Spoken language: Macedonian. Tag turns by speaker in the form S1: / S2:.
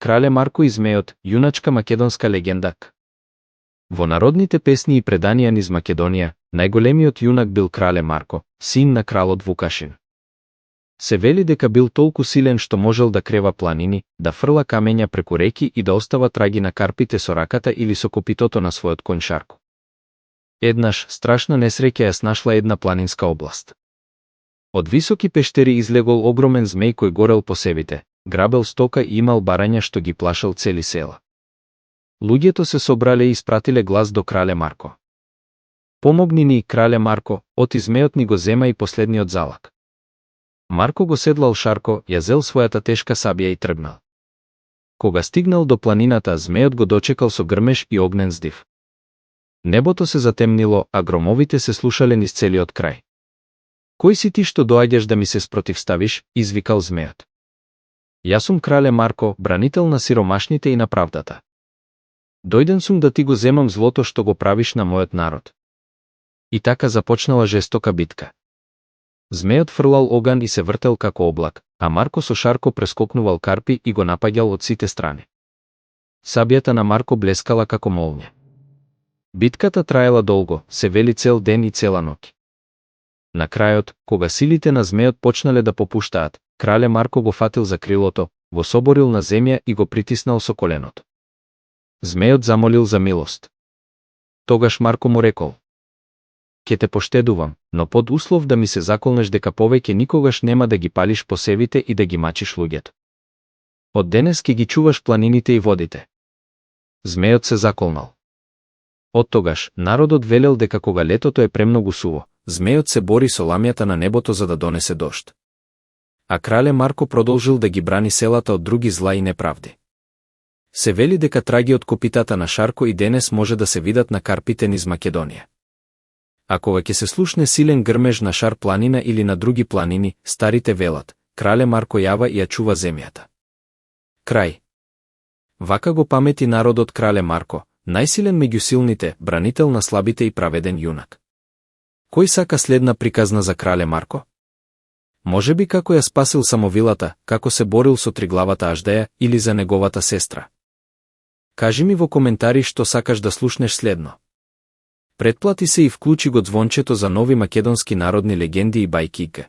S1: Крале Марко и змејот, јуначка македонска легенда. Во народните песни и преданија низ Македонија, најголемиот јунак бил Крале Марко, син на кралот Вукашин. Се вели дека бил толку силен што можел да крева планини, да фрла камења преку реки и да остава траги на карпите со раката или со копитото на својот конј Шарко. Еднаш страшна несреќа ја снашла една планинска област. Од високи пештери излегол огромен змеј кој горел по севите, грабел стока и имал барања што ги плашел цели села. Луѓето се собрале и испратиле глас до Крале Марко. Помогни ни, Крале Марко, оти змејот ни го зема и последниот залак. Марко го седлал Шарко, ја зел својата тешка сабија и тргнал. Кога стигнал до планината, змејот го дочекал со грмеж и огнен здив. Небото се затемнило, а громовите се слушале низ целиот крај. Кој си ти што доаѓаш да ми се спротивставиш, извикал змејот. Јас сум Крале Марко, бранител на сиромашните и на правдата. Дојден сум да ти го земам злото што го правиш на мојот народ. И така започнала жестока битка. Змејот фрлал оган и се вртел како облак, а Марко со Шарко прескокнувал карпи и го напаѓал од сите страни. Сабијата на Марко блескала како молња. Битката траела долго, се вели цел ден и цела ноќ. На крајот, кога силите на змејот почнале да попуштаат, Крале Марко го фатил за крилото, го соборил на земја и го притиснал со коленото. Змејот замолил за милост. Тогаш Марко му рекол: "Ке те поштедувам, но под услов да ми се заколнеш дека повеќе никогаш нема да ги палиш посевите и да ги мачиш луѓето. Од денес ке ги чуваш планините и водите." Змејот се заколнал. Од тогаш, народот велел дека кога летото е премногу суво, змејот се бори со ламјата на небото за да донесе дожд. А Крале Марко продолжил да ги брани селата од други зла и неправди. Се вели дека траги од копитата на Шарко и денес може да се видат на карпите низ Македонија. А кога ќе се слушне силен грмеж на Шар планина или на други планини, старите велат: Крале Марко јава и ја чува земјата. Крај. Вака го памети народот Крале Марко, најсилен меѓу силните, бранител на слабите и праведен јунак. Кој сака следна приказна за Крале Марко? Можеби како ја спасил самовилата, како се борил со триглавата аждаја или за неговата сестра. Кажи ми во коментари што сакаш да слушнеш следно. Претплати се и вклучи го звончето за нови македонски народни легенди и бајки.